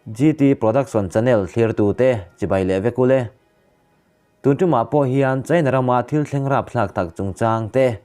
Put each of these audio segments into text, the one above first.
GT Production Channel thlirtute chibai leh vek ule. Tun tumah pawh hian China rama thil thleng rapthlak tak chungchang te,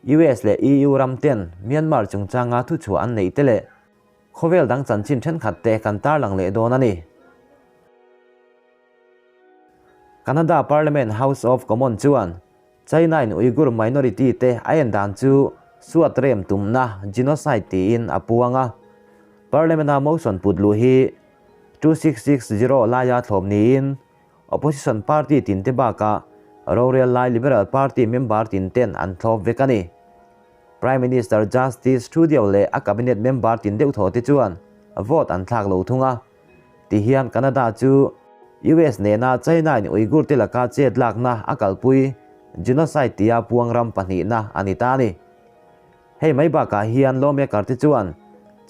US leh EU ram ten Myanmar chungchanga thuchhuah an neih te leh khawvel dang chanchin thenkhat te kan tarlang leh dawn a ni. Canada Parliament House of Commons chuan China-in Uyghur minority te a en dan chu suat rem tumna, genocide, tiin a puang a. Parliament-a motion put luh hi 2660 laia thlawp niin opposition party tinte bakah rorel lai Liberal Party member tinten an thlawp vek a ni. Prime Minister Justice Trudeau leh a cabinet member tin deuh thaw te chuan vote an thlak lo thung a. Ti hian Canada chu US nena China in Uyghur te laka chet lakna a kalpui genocide tia puang ram pahnihna a ni ta a ni. Hei mai bakah hian lawmaker te chuan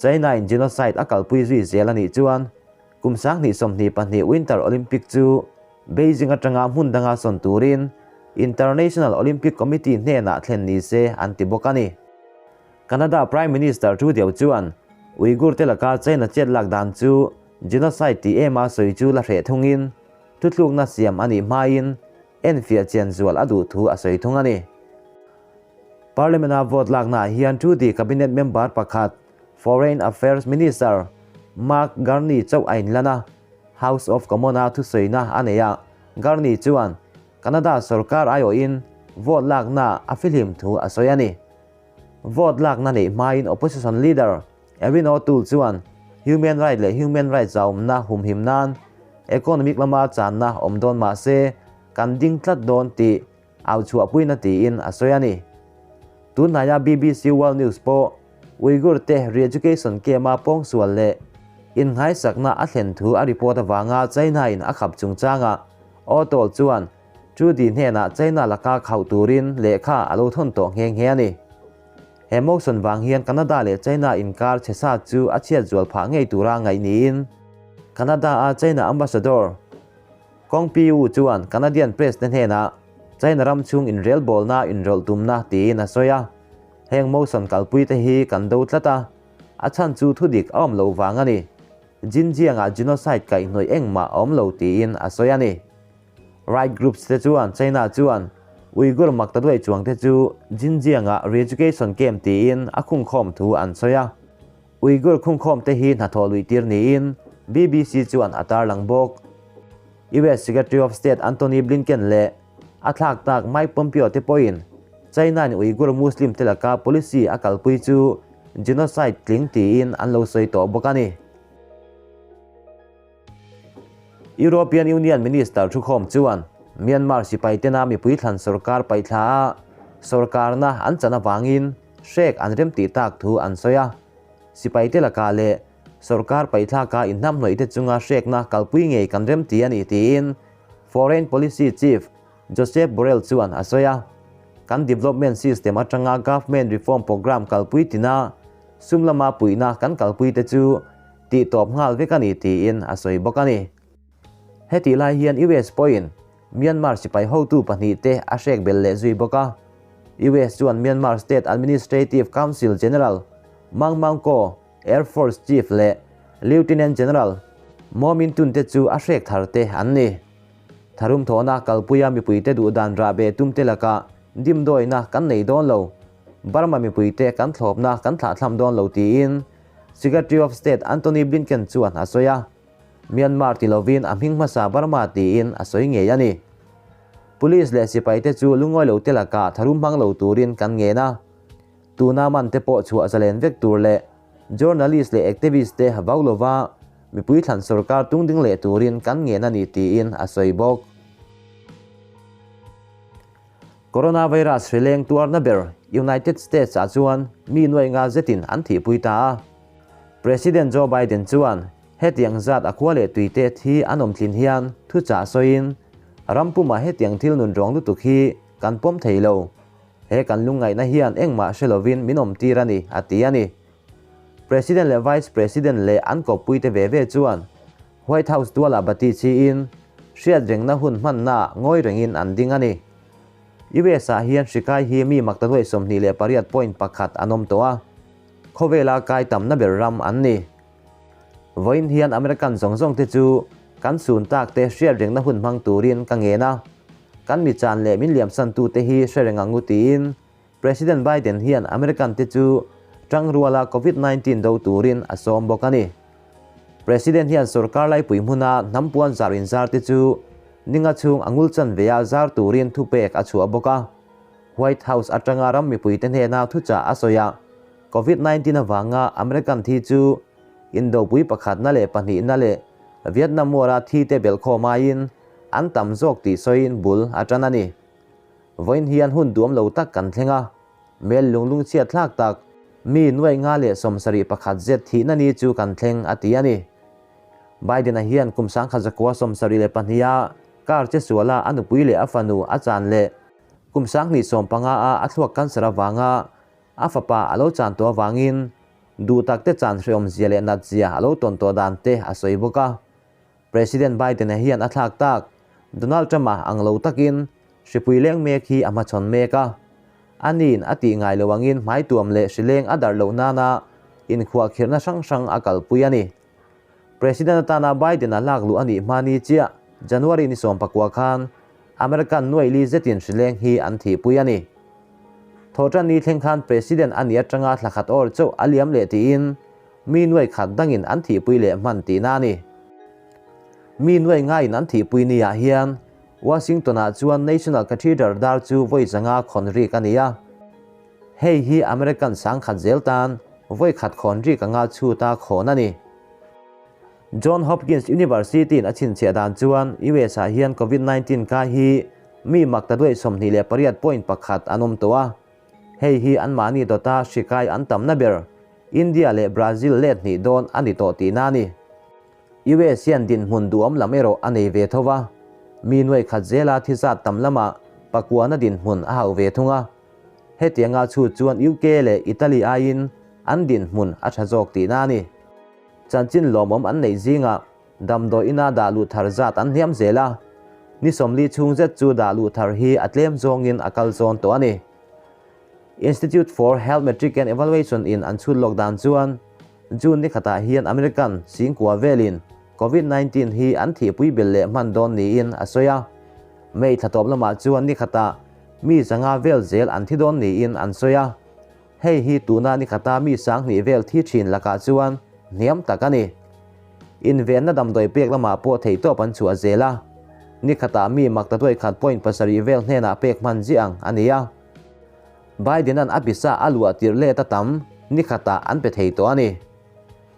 China in genocide a kalpui zui zel a nih chuan kum 2022 Winter Olympic chu Beijing atanga hmun danga sawn turin International Olympic Committee hnenah thlen ni se an ti bawk a ni. Canada Prime Minister Trudeau chuan Uyghur te laka China chet lak dan chu genocide tih em a sawi chu la hreh thungin thutlukna siam a nih hmain enfiah chian zual a duh thu a sawi thung a ni. Parliament-a vote laknaah hian Trudeau cabinet member pakhat Foreign Affairs Minister Mark Carney chauh a inlan a, House of Commons-a thusawina a nei a, Carney chuan Canada sorkar aiawhin vote lakna a fihlim thu a sawi a ni. Vote lakna neih hmain opposition leader Erin O'Toole chuan human right leh human rights a awmna humhim nan economic lama channa awm dawn mah se kan ding tlat dawn tih au chhuahpuina tiin a sawi a ni. Tunhnaia BBC World News pawh Uyghur te re-education camp-a pawngsual leh innghaisakna a thlen thu a report avanga China-in a khap chungchangah O'Toole chuan Trudy hnenah China laka khauh turin lehkha a lo thawn tawh nghe nghe a ni. He motion vang hian Canada leh China inkar chhe sa chu a chhiat zual phah ngei tura ngaih niin Canada-a China Ambassador Kong Pi-wu chuan Canadian Press te hnenah China ram chhung inrelbawlna inrawlh tumna tiin a sawi a. Heng motion kalpui te hi kan do tlat a, a chhan chu thudik a awm loh vang a ni. Xinjiang-ah genocide kaihhnawih engmah a awm lo tiin a sawi a ni. Right groups te chuan China chuan Uyghur maktaduai chuang te chu Xinjiang-ah re-education camp tiin a khungkhawm thu an sawi a. Uyghur khungkhawm te hi hnathawh luih tir niin BBC chuan a tarlang bawk. US Secretary of State Antony Blinken leh a thlak tak Mike Pompeo te pawhin China-in Uyghur Muslim te laka policy a kalpui chu genocide tling tiin an lo sawi tawh bawk a ni. European Union Minister thukhawm chuan Myanmar sipai tena mipui thlan sorkar paihthla a sorkarna an chan avangin hrek an remtih tak thu an sawi a. Sipai te lakah leh sorkar paihthlaka inhnamhnawih te chunga hrekna kalpui ngei kan remti a ni tiin Foreign Policy Chief Josep Borrell chuan a sawi a. Kan development system atanga government reform programme kalpui tina sum lama puihna kan kalpui te chu tih tawp nghal vek a ni tiin a sawi bawk a ni. Hetih lai hian US pawhin Myanmar sipai hotu pahnih te a hrek bel leh zui bawk a. US chuan Myanmar State Administrative Council General Mang Maung Ko, Air Force Chief leh Lieutenant General Moe Min Tun te chu a hrek thar te an ni. Tharum thawhna kalpuia mipuite duh dan rah ve tum te lakah dimdawina kan nei dawn lo, Burma mipuite kan thlawpna kan thlahthlam dawn lo tiin Secretary of State Antony Blinken chuan a sawi a, Myanmar ti lovin a hming hmasa Burma tiin a sawi ngei a ni. Police leh sipaite chu lungawi lo te lakah tharum hmang lo turin kan ngen a, tuna man te pawh chhuah zalen vek tur leh journalist leh activist te vau lova mipui thlan sorkar tungding leh turin kan ngen a ni tiin a sawi bawk. Coronavirus hrileng tuarna ber United States ah chuan mi nuai nga zetin an thihpui ta a. President Joe Biden chuan hetiang zat a khua leh tuite thi an awm thlin hian thuchah sawiin, Ram pumah hetiang thil nun rawng lutuk hi kan pawm thei lo. He kan lungngaihna hian engmah hre lovin min awm tir a ni, a ti a ni. President leh Vice President leh an kawppuite ve ve chuan White House tualah bati chiin hriat rengna hun hmannaah ngawi rengin an ding a ni. US ah hian hri kai hi mi maktaduai 28.1 an awm tawh a, khawvela kai tamna ber ram an ni. Vawiin hian American zawng zawng te chu kan sun tak te hriat rengna hun hmang turin ka ngen a, kan mi chan leh min liamsan tu te hi hre reng ang u tiin President Biden hian American te chu tangruala Covid 19 do turin a sawm bawk a ni. President hian sorkar laipui hmuna hnam puan zar inzar te chu ninga chhung a ngul chanve a zar turin thupek a chhuah bawk a. White House atanga ram mipuite hnena thuchah a sawi a, Covid 19 avanga American thi chu Indopui pakhatna leh pahnihna leh Vietnam War-a thite belhkhawm aiin an tam zawk tih sawiin bul a tan a ni. Vawiin hian hun duam lo tak kan thleng a, mel lung lungchhiat thlak tak mi nuaih nga leh 71 zet thihna ni chu kan thleng a ti a ni. Biden-a hian kum 1972-a car che suala a nupui leh a fanu a chan leh kum 2015-a a thluak cancer avanga a fapa a lo chan tawh avangin duh tak te chan hreawm zia leh nat zia a lo tawn tawh dan te a sawi bawk a. President Biden-a hian a thlak tak Donald Trump-a ang lo takin hripui leng mek hi a hmachhawn mek a. A niin a tih ngai lo angin hmaituam leh hrileng a darh loh nana inkhuahkhirhna hrang hrang a kalpui a ni. President atana Biden-a lak luh a nih hma ni chiah January ni 19 khan American nuaih li zetin hrileng hi an thihpui a ni. Thawhtan ni thleng khan President a nih atanga thla khat awr chauh a liam leh tiin mi nuaih khat dangin an thihpui leh hman tihna a ni. Mi nuaih ngaiin an thihpui ni ah hian Washington ah chuan National Cathedral dar chu vawi zanga khawn rik a ni a. Hei hi American sangkhat zel tan vawi khat khawn rik anga chhuta khawn a ni. John Hopkins University in a chhinchhiah dan chuan US ah hian Covid 19 kai hi mi mak ta duaih 28.1 an awm tawh a. Hei hi anmahni dawta hri kai an tamna ber India leh Brazil let hnih dawn a ni tawh tihna a ni. US hian dinhmun duhawm lam erawh a nei ve tho va, mi nuaih khat zela thi zat tam lamah pakuana dinhmun a hauh ve thung a. Hetianga chhut chuan UK leh Italy aiin an dinhmun a tha zawk tihna a ni. Chanchin lawmawm an neih zingah damdawi ina dah luh thar zat an hniam zel a, ni 40 chhung zet chu dah luh thar hi a tlem zawngin a kal zawn tawh a ni. Institute for Health Metric and Evaluation in an chhut lawk dan chuan June ni khatah hian American singkua velin Covid 19 hi an thihpui bel leh hman dawn niin a sawi a. May thla tawp lamah chuan ni khatah mi zanga vel zel an thi dawn niin an sawi a. Hei hi tuna ni khata mi 2000 vel thi thin lakah chuan hniam tak a ni. Invenna damdawi pek lamah pawh theihtawp an chhuah zel a. Ni khatah mi mak ta duai khat point pasarih vel hnenah pek hman ziah ang a ni a. Biden-a'n a pisa a luah tirh let a tam ni khatah an pe thei tawh a ni.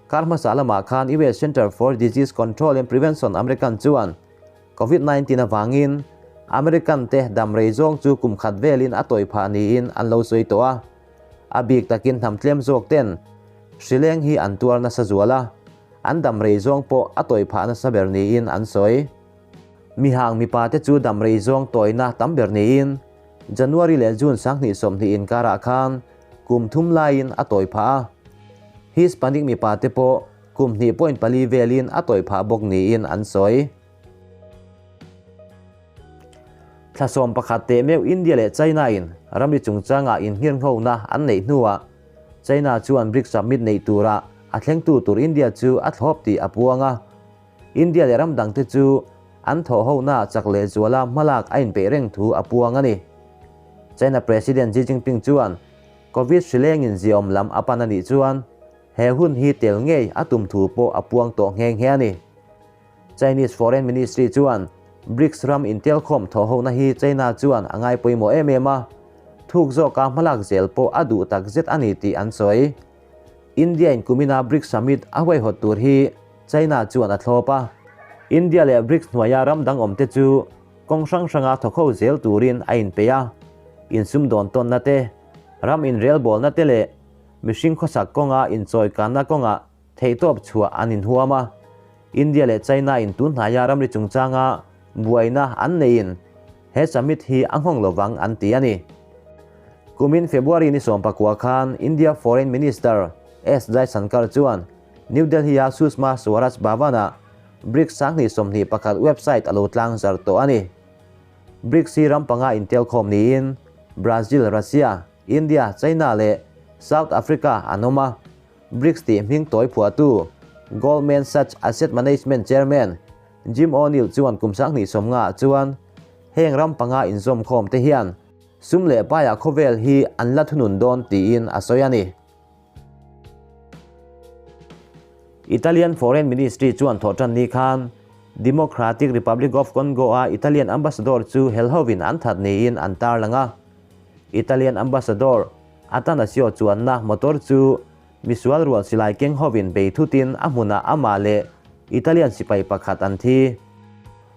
Kar hmasa lamah khan US Center for Disease Control and Prevention American chuan Covid 19 avangin American te damrei zawng chu kum khat velin a tawi phah niin an lo sawi tawh a. A bik takin hnam tlem zawk ten hrileng hi an tuar nasa zual a, an damrei zawng pawh a tawi phah nasa ber niin an sawi. Mihang mipa te chu damrei zawng tawina tam ber niin January leh June 2020 inkarah khan kum thum laiin a tawi phah a. Hispanic mipa te pawh kum 2.4 velin a tawi phah bawk niin an sawi. Thla 11 te meuh India leh China in ramri chungchanga innghirnghona an neih hnuah China chuan BRICS summit neih tura a thlengtu tur India chu a thlawp tih a puang a. India leh ram dangte chu an thawh hona chak leh zuala hmalak a inpeih reng thu a puang a ni. China President Xi Jinping chuan Covid hrilengin ziaawm lam a pan a nih chuan he hun hi tel ngei a tum thu pawh a puang tawh nghe nghe a ni. Chinese Foreign Ministry chuan BRICS ram intelkhawm thawh hona hi China chuan a ngai pawimawh em em a, thuk zawka hmalak zel pawh a duh tak zet a ni tih an sawi. India in kumina BRICS summit a huaihawt tur hi China chuan a thlawp a. India leh BRICS hnuaia ram dang awm te chu kawng hrang hranga thawkho zel turin a inpeih a, insum dawn tawnna te, ram inrelbawlna te leh mihring khawsak kawnga inchawikanna kawnga theihtawp chhuah an inhuam a. India leh China in tun hnaia ramri chungchanga buaina an neiin he summit hi a nghawng lovang an ti a ni. Kumin February ni 19 khan India Foreign Minister S Jaishankar chuan New Delhi-a Sushma Swaraj Bhavan-ah BRICS 2021 website a lo tlang zar tawh a ni. BRICS hi ram panga intelkhawm niin Brazil, Russia, India, China leh South Africa an awm a. BRICS tih hming tawi phuahtu Goldman Sachs Asset Management Chairman Jim O'Neill chuan kum 2050 ah chuan heng ram panga inzawmkhawm te hian sum leh paiah khawvel hi an la thunun dawn tiin a sawi a ni. Italian Foreign Ministry chuan thawhtan ni khan Democratic Republic of Congo-a Italian Ambassador chu helhovin an that niin an tarlang a. Italian Ambassador Atanasio chuanna motor chu misual rual silai keng hovin bei thutin a hmunah amah leh Italian sipai pakhat an thi.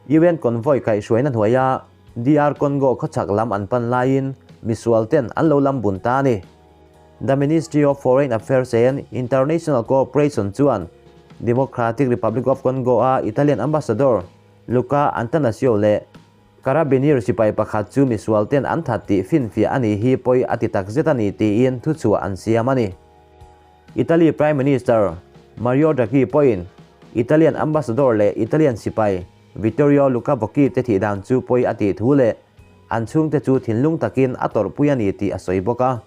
UN convoy kaihhruaina hnuaia DR Congo khawchhak lam an pan laiin misual ten an lo lam bun ta a ni. The Ministry of Foreign Affairs and International Cooperation chuan Democratic Republic of Congo-a Italian Ambassador Luca Antanasio leh Carabinieri sipai pakhat chu misual ten an that tih finfiah a nih hi pawi a ti takzet a ni tiin thuchhuah an siam a ni. Italy Prime Minister Mario Draghi pawhin Italian Ambassador leh Italian sipai Vittorio Luca Vocchi te thih dan chu pawi a tih thu leh an chhungte chu thinlung takin a tawrhpui a ni tih a sawi bawk a.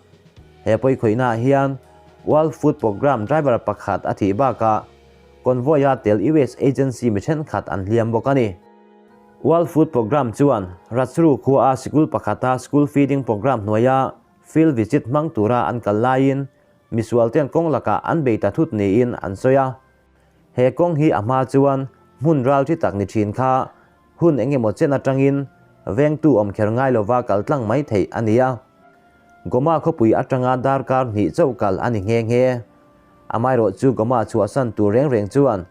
He pawikhawihnaah hian World Food Programme driver pakhat a thih bakah convoy-a tel US agency mi thenkhat an hliam bawk a ni. World Food Programme chuan Rachru khuaa sikul pakhata school feeding programme hnuaia field visit hmang tura an kal laiin misualten kawng lakah an bei ta thut niin an sawi a. He kawng hi a hma chuan hmun ral thi tak ni thin kha hun eng emaw chen atangin vengtu awm kher ngai lova kal tlang mai theih a ni a. Goma khawpui atanga darkar hnih chauh kal a ni nghe nghe. Amaherawh chu Goma chhuahsan tur reng reng chuan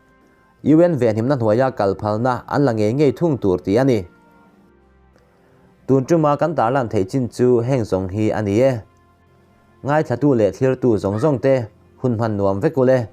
UN venhimna hnuaia kal phalna an la ngei ngei thung tur tih a ni. Tun tuma kan tarlan theih chin chu heng zawng hi a ni e. Ngaithlatu leh thlirtu zawng zawng te hun hman nuam vek ule.